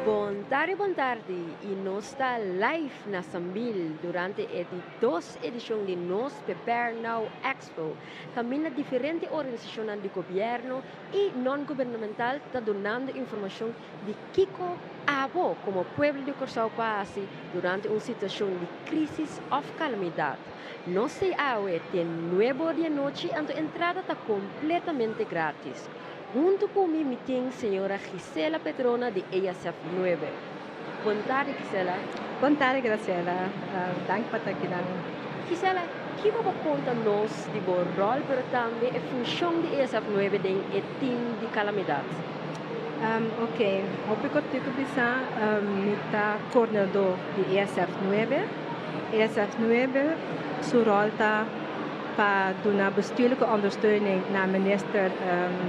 Bon tardi, bon tardi. I nos ta live na Sambil durante e di dos edishon di nos Prepare Now Expo. Kaminda diferente organisashonnan di gobièrnu i non-gubernamental ta dunando informashon di kiko abo komo pueblo di Kòrsou pa hasi durante un situashon di krísis òf kalamidat. Nos ei awe te 9 or di anochi, anto entrada ta kompletamente grátis. Huntu ku mi mi tin señora Gisela Petrona di ESF 9. Bon tardi, Gisela. Bon tardi, Graciela. Danki pa ta aki. Gisela, kiko bo por konta nos di bo ròl, pero tambe e funshon di ESF 9 den e team di kalamidat? Ok, hopi kòrtiku bisá, mi ta koordinadó di ESF 9. ESF 9 su ròl ta pa duna bestuurlijke ondersteuning na minister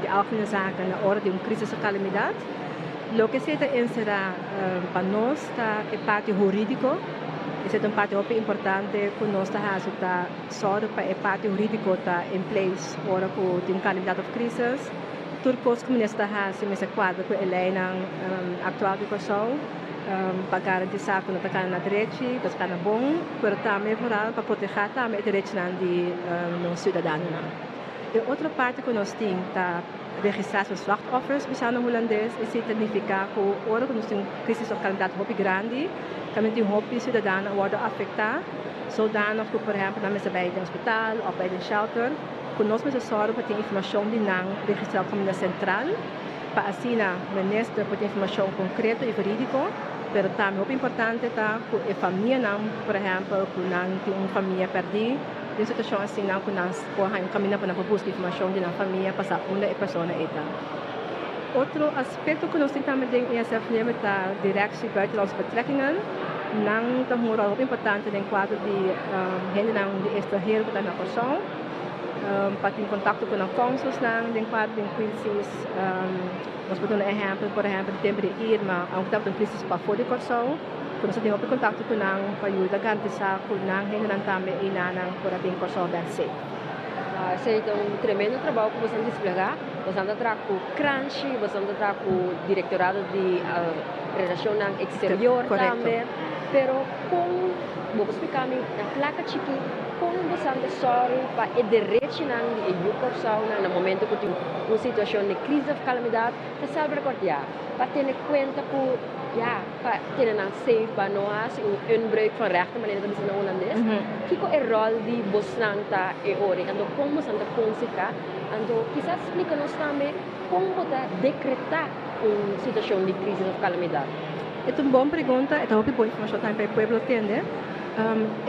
di Algemene Zaken na ora di un krísis òf kalamidat. Loke esei ta enserá pa nos ta e parti hurídiko. Esei ta un parti hopi importante ku nos ta hasi, ta sòru pa e parti hurídiko ta in place ora ku tin un kalamidat òf krísis. Tur kos ku minister ta hasi mester kuadra ku e leinan aktual di Kòrsou pa garantisá ku no ta kana na derechi, ku ta kana bon, pero tambe vooral pa protehá tambe e derechinan di nos siudadanonan. E otro parti ku nos tin ta registratie van slachtoffers, bisa na hulandes. Esei ta nifiká ku ora ku nos tin un krísis òf kalamidat hopi grandi, tambe tin hopi siudadano a wòrdu afektá, zodanig ku, por ehèmpel, nan mester bai den hospital òf bai den shelter, ku nos mester sòru pa tin informashon di nan registrá op kaminda sentral, pa asina minister por tin informashon konkreto i verídiko, pero tambe hopi importante ta ku e famianan, por ehèmpel, ku nan tin un famia pèrdí den situashon asina, ku nan por haña un kaminda pa nan por buska informashon di nan famia pa sa unda e persona ei ta. Otro aspekto ku nos tin tambe den ESF 9 ta Directie Buitenlandse Betrekkingen. Nan ta hunga un ròl hopi importante den kuadro di hendenan di estranhero ku ta na Kòrsou, pa tin kontakto ku nan konsulsnan den kuadro di un krisis. Nos por duna ehèmpel, por ehèmpel, di tempu di Irma, aunke tabata un krisis pafó di Kòrsou, ku nos a tin hopi kontakto ku nan pa yuda garantisá ku nan hendenan tambe einanan por a bin Kòrsou bèk safe. Esei ta un tremendo trabou ku boso a desplegá. Boso a traha ku Kranshi, boso a traha ku Direktorado di Relashonnan Eksterior tambe. Pero kon bo por splika mi na plaka chikí kon boso ta sòru pa e derechinan di e yu Kòrsounan na momento ku tin un situashon di krísis òf kalamidat ta salbaguardiá, pa tene kuenta ku ya pa tene nan safe, pa no hasi un inbreuk van rechten, manera ta bisa na hulandes? Kiko e ròl di bosnan ta e ora? Anto kon bosnan ta konsehá? Anto kisas splika nos tambe kon bo ta dekretá un situashon di krísis òf kalamidat. E ta un bon pregunta, e ta hopi bon informashon tambe pa e pueblo tende.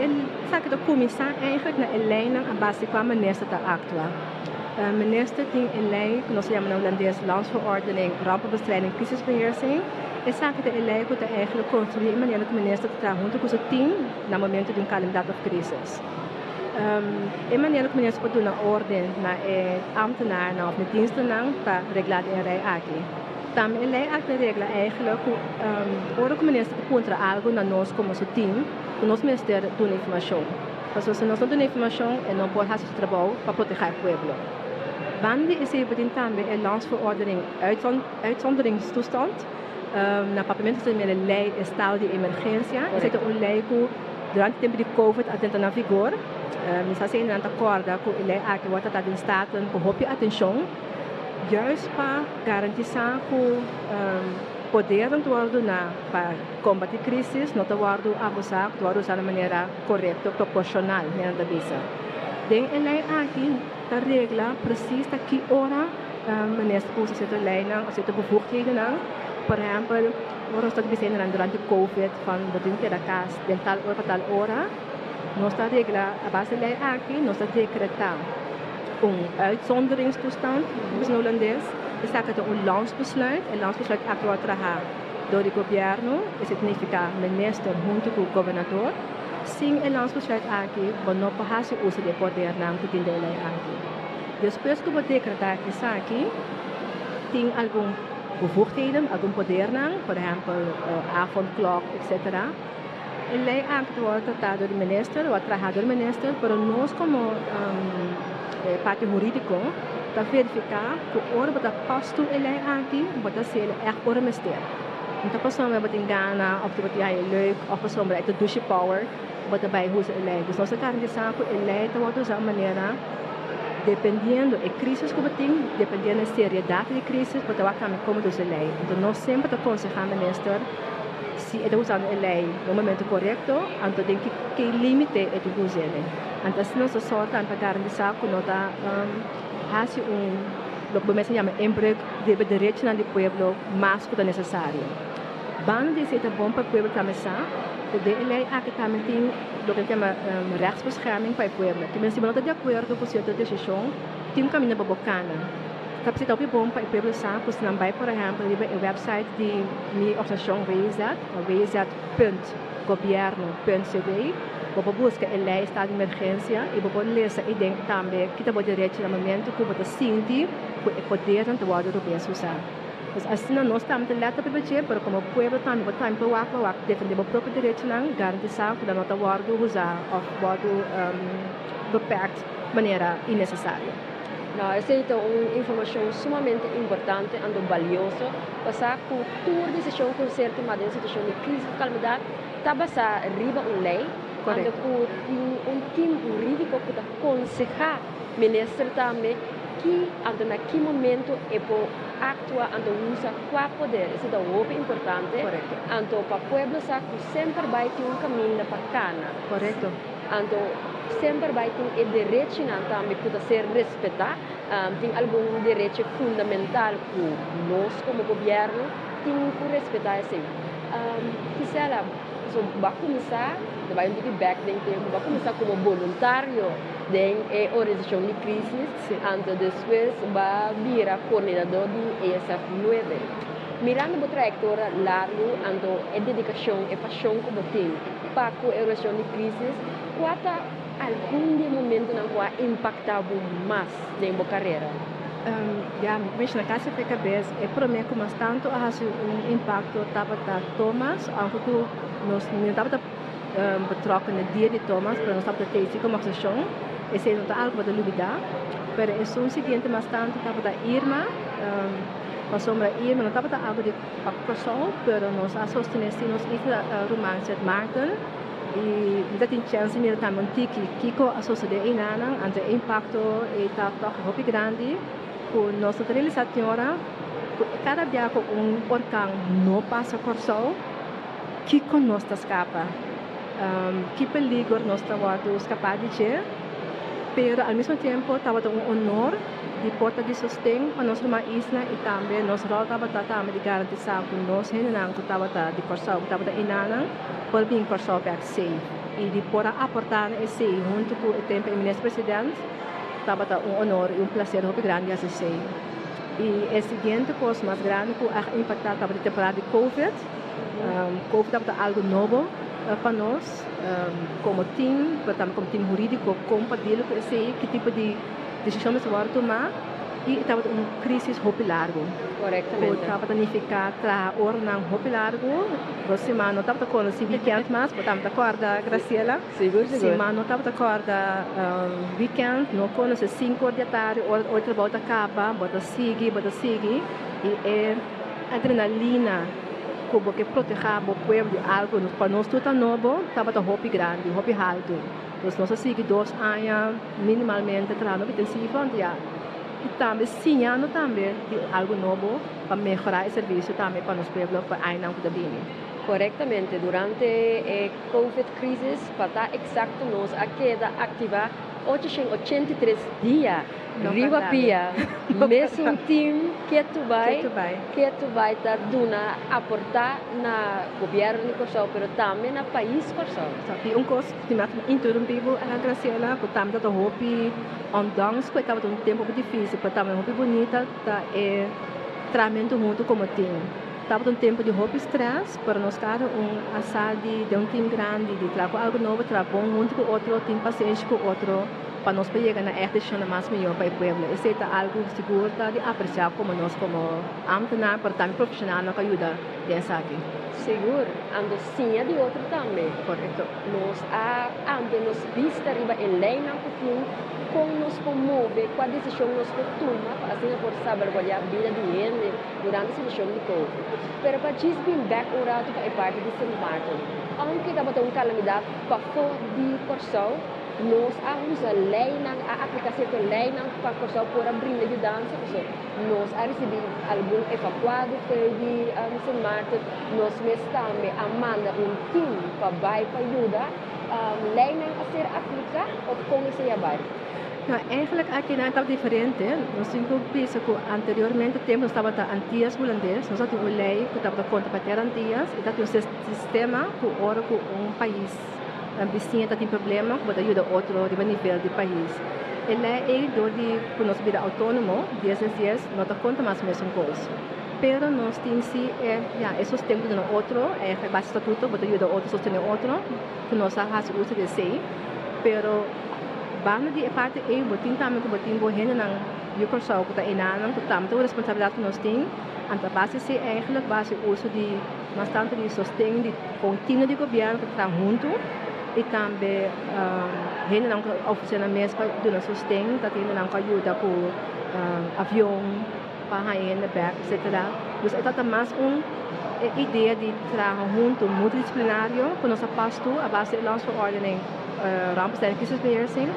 Esaki ta kuminsá eigenlijk na e leinan a base di kua minister ta aktua. Minister tin e lei ku nos ta yama na hulandes Landsverordening Rampenbestrijding Crisisbeheersing. Esaki ta e lei ku ta eigenlijk konstruí e manera ku minister ta traha huntu ku su tim na momento di un kalamidat òf krisis. E manera ku minister por duna órden na e ámtenarnan òf na e dienstennan ta reglá den e rei aki. Tambe e lei aki ta regla eigenlijk ku ora ku minister ta puntra algu na nos komo su tim, ku nos mester duna informashon. Pasobra si nos no duna informashon, e no por hasi su trabou pa protehá e pueblo. Banda di esei bo tin tambe e Landsverordening Uitzonderingstoestand. Na papiamentu ta yama e lei estado di emergensia. Esei ta un lei ku durante tempu di covid a drenta na vigor. Mi sa si nan ta kòrda ku e lei aki wòrdu tratá den Staten ku hopi atenshon, juist pa garantisá ku podernan ta wòrdu duná pa kombatí krisis no ta wòrdu abusá, ku ta wòrdu usá na manera korekto, proporshonal, nan ta bisa. Den e lei aki ta regla presis ta ki ora minister por usa sierto leinan òf sierto bevoegdhedennan. Por ehèmpel, ora nos ta bisa hendenan durante covid van bo tin ku keda kas den tal ora pa tal ora, nos ta regla a base di lei aki, nos ta dekretá un uitzonderingstoestand, bisa na hulandes. Esaki ta un landsbesluit. E landsbesluit aki wòrdu trahá dor di gobièrnu, esei ta nifiká minister huntu ku gobernador. Sin e landsbesluit aki bo no por hasi uso di e podernan ku tin den e lei aki. Despues ku bo dekretá esaki, tin algun bevoegdheden, algun podernan, por ehèmpel avondklok, etsetera. E lei aki ta wòrdu tratá dor di minister, wòrdu trahá dor di minister, pero nos komo parti hurídiko ta verifiká ku ora bo ta pas tur e lei aki, bo ta hasiel ègt ora mester. No ta pasobra bo tin gana òf bo tin haña leuk òf pasobra e ta dushi power bo ta bai usa e lei. Dus nos ta garantisá ku e lei ta wòrdu usá un manera dependiendo e krísis ku bo tin, dependiendo e seriedat di e krísis bo ta wak tambe komo ta usa e lei. Enton nos semper ta konsehá minister si e ta usando e lei na un momento korekto anto den ki ki límite e tin ku us'é. Anto asina nos ta sòru tambe pa garantisá ku no ta hasi un loke bo mester yama inbreuk riba derechonan di pueblo mas ku ta nesesario. Banda di esei ta bon pa e pueblo tambe sa ku den e lei aki tambe tin loke nan ta yama rechtsbescherming pa e pueblo. Te mester si bo no ta di akuerdo ku sierto desishon tin un kaminda pa bo kana. Ta p'esei ta hopi bon pa e pueblo sa ku si nan bai por ehèmpel riba e wèpsait di mi organisashon WZ, wz punt gobierno punt cw, bo por buska e lei estado di emergensia i bo por lesa ei den tambe ki ta bo derecho na momento ku bo ta sinti ku e podernan ta wòrdu robes usá. Pues asina nos tambe ta lèt riba dje, pero komo pueblo tambe bo tambe por wak pa wak defendé bo propio derechonan, garantisá ku nan no ta wòrdu usá òf wòrdu beperkt manera innesesario. No, esei ta un informashon sumamente importante anto balioso pa sa ku tur desishon ku ser tumá den situashon di krisis òf kalamidat ta basá riba un lei, anto ku tin un tim hurídiko ku ta konsehá minister tambe ki anto na ki momento e por aktua anto usa kua poder. Esei ta hopi importante anto pa pueblo sa ku semper bai tin un kaminda pa kana. Anto semper bai tin e derechinan tambe ku ta ser respetá. Tin algun derechi fundamental ku nos komo gobièrnu tin ku respetá esei. Gisela, so bo a kuminsá, ta bai un tiki bèk den tempu, bo a kuminsá komo boluntario den e organisashon di krísis, anto despues bo a bira koordinadó di ESF 9. Mirando bo trayektoria largu, anto e dedikashon, e pashon ku bo tin, Pa ku e relashon di krísis, kua ta algun di e momentunan ku a impaktá bo mas den bo karera? Ya, mi menshoná kasi p'e kabes, e promé ku mas tantu a hasi un impakto tabata Thomas, aunke ku nos no tabata betrokken na dia di Thomas, pero nos tabata tei si komo organisashon, esei no ta algu ku bo ta lubidá. Pero esun siguiente mas tantu tabata Irma, pasobra Irma no tabata algu di. Pa Kòrsou, pero nos a sostené si nos isla ruman Sint Maarten i mi ta tin chèns di mira tambe un tiki kiko a sosodé einanan, anto e impakto ei ta tòg hopi grandi ku nos no ta realisá tin ora ku kada bia ku un orkan no pasa Kòrsou kiko nos ta skapa, ki peligro nos ta wòrdu skapá di dje, pero al mismo tiempo tabata un honor. Di por ta di sosten pa nos ruman isla i tambe nos ròl tabata tambe di garantisá ku nos hendenan ku tabata di Kòrsou ku tabata enanan por bin Kòrsou bèk safe i di por a aportá na esei huntu ku e tempu e minister president tabata un honor i un plaser hopi grandi hasi esei. I e siguiente kos mas grandi ku a impaktá tabata e temporada di covid. Covid tabata algu nobo pa nos komo tim pero tambe komo tim hurídiko kon pa deal ku esei ki tipo di Desishon mester wòrdu tumá i e tabata un krísis hopi largu. Ku tabata nifiká traha oranan hopi largu. Bo siman no tabata konosí wikènt mas, bo tabata kòrda, Graciela? Sigur, sigur. Siman no tabata kòrda wikènt, no konosé sinku or di atardi, ora ora trabou ta kaba, bo ta sigui, bo ta sigui i e adrenalina ku bo ke protehá bo pueblo di algu pa nos tur ta nobo tabata hopi grandi, hopi haltu. Pues nos a sigui 2 aña minimalmente trahando intensivo anto ya y tambe siñando tambe di algo nobo pa mehora e servicio tambe pa nos pueblo pa añanan cu ta bini. Corectamente, durante e Covid crisis, pa ta exacto nos a keda activa 883 dia riba pia, mesun team ketu bai, ketu bai ta duna aporta na gobierno di Corsou pero tambe na pais Corsou. I un kos si mi a interumpí bo Graciela ku tambe tabata hopi ondanks ku e tabata un tempu hopi difísil pero tambe hopi bunita ta e trahamentu huntu komo team. Tabata un tempu di hopi strès pero nos kada un a sa di den un team grandi di traha ku algu nobo traha bon huntu ku otro tin pasenshi ku otro. Pa nos por yega na e desishon mas mihó pa e pueblo. Esei ta algu sigur ta di apresiá komo nos komo ámtenar, pero tambe profeshonalnan ku a yuda den esaki. Sigur, anto siña di otro tambe. Korekto. Nos a amplia nos bista riba e leinan ku tin, kon nos por move, kua desishon nos por tuma pa asina por salbaguardiá bida di hende durante situashon di Covid. Pero pa djis bin bèk un ratu pa e parti di Sint Maarten, ounke tabata un kalamidat pafó di Kòrsou, Nos a usa leinan, a apliká sierto leinan pa Kòrsou por a brinda yudansa, pasobra nos a risibí algun evakuado for di Sint Maarten. Nos mes tambe a manda un tim pa bai pa yuda. Leinan a ser apliká òf kon esei a bai? No, eigenlijk akinan tabata diferente. Nos tin ku bisa ku anteriormente tempu nos tabata Antias Hulandes, nos tabatin un lei ku tabata konta pa tera Antias i tabatin un sistema ku ora ku un pais bisiña ta tin problema ku bo ta yuda otro riba nivel di pais. E lei ei dor di ku nos bira outónomo dies es dies no ta konta mas mesun kos. Pero nos tin si e ya e sosten ku duna otro e base statuto bo ta yuda otro sostené otro ku nos a hasi uso di esei. Pero banda di e parti ei bo tin tambe ku bo tin bo hendenan yu Kòrsou ku ta enanan ku tambe ta un responsabilidat ku nos tin. Anto a base esei eigentlik bo hasi uso di Mas tantu di sosten di kontinuo di gobièrnu ku ta traha huntu i tambe hendenan ku ta ofresé nan mes pa duna sosten, ta tin hendenan ku a yuda ku avion pa haña hende bèk etsetera. Dus e tabata mas un idea di traha huntu multidisiplinario ku nos a pas tur a base di e Landsverordening Rampenbestrijding en Crisisbeheersing,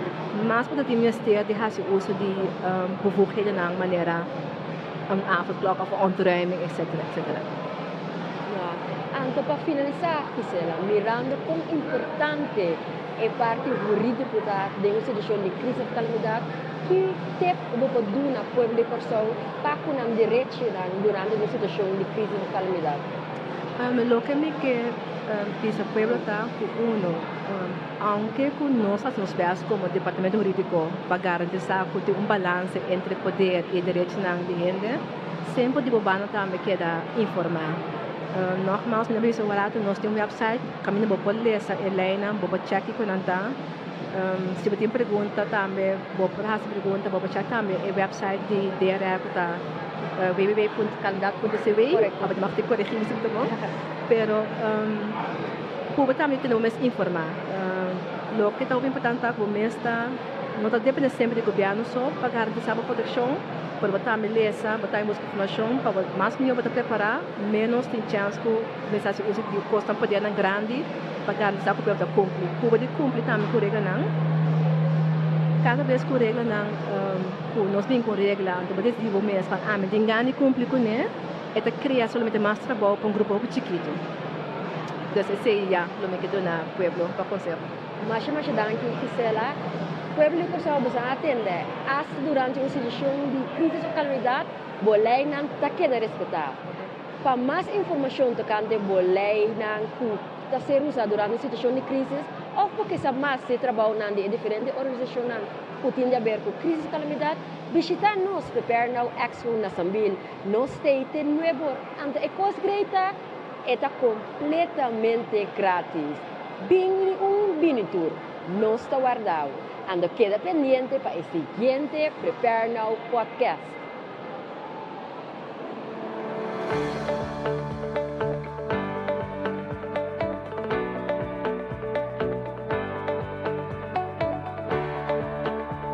mas ku ta tin mester di hasi uso di bevoegdhedennan manera un avondklok of un ontruiming etcetera etcetera. Ja, anto pa finalisá Gisela, mirando kon importante e parti hurídiko ta den un situashon di kris òf kalamidat, ki tep bo por duna pueblo di Kòrsou pa ku nan derechinan durante un situashon di kris òf kalamidat? Loke mi ke bisa pueblo ta ku uno, aunke ku nos hasi nos bèst komo departamento hurídiko pa garantisá ku tin un balanse entre poder i e derechinan di hende, semper di bo banda tambe keda informá. Nògmals mi ta bisa un ratu nos tin un wèpsait kaminda bo por lesa e leinan, bo por chèk kiko nan ta. Si bo tin pregunta tambe bo por hasi pregunta, bo por chèk tambe e wèpsait di DRR ku ta www.calidad.cw. Abo ta mag tin koregí mi si mi ta bon. Pero ku bo tambe tene bo mes informá. Loke ta hopi importante ta ku bo mes ta no ta depende semper di gobièrnu so pa garantisá bo protekshon, pero bo tambe lesa, bo tambe buska informashon pa bo mas mihó bo ta prepará, ménos tin chèns ku mester hasi uso di kosnan podernan grandi pa garantisá ku pueblo ta kumpli. Ku bo di kumpli tambe ku reglanan. Kada bes ku reglanan ku nos bin ku regla anto bo disidí bo mes pa ami tin gana di kumpli kuné. E ta krea solamente mas trabou pa un grupo hopi chikitu. Dus esei ya lo mi ke duna pueblo pa konseho. Masha masha danki Gisela. Pueblo di Kòrsou boso a atende asta durante un situashon di krisis òf kalamidat bo leinan ta keda respetá. Pa mas informashon tokante bo leinan ku ta ser usá durante un situashon di krisis òf bo ke sa mas di e trabounan di e diferente organisashonnan ku tin di aber ku krisis òf kalamidat, bishitá nos Prepare Now Expo na Sambil. Nos stay te nuebor, anto e kos grei ta, e ta kompletamente gratis. Bin un bini tur, nos ta wardao. Anto keda pendiente pa e siguiente Prepare Now Podcast.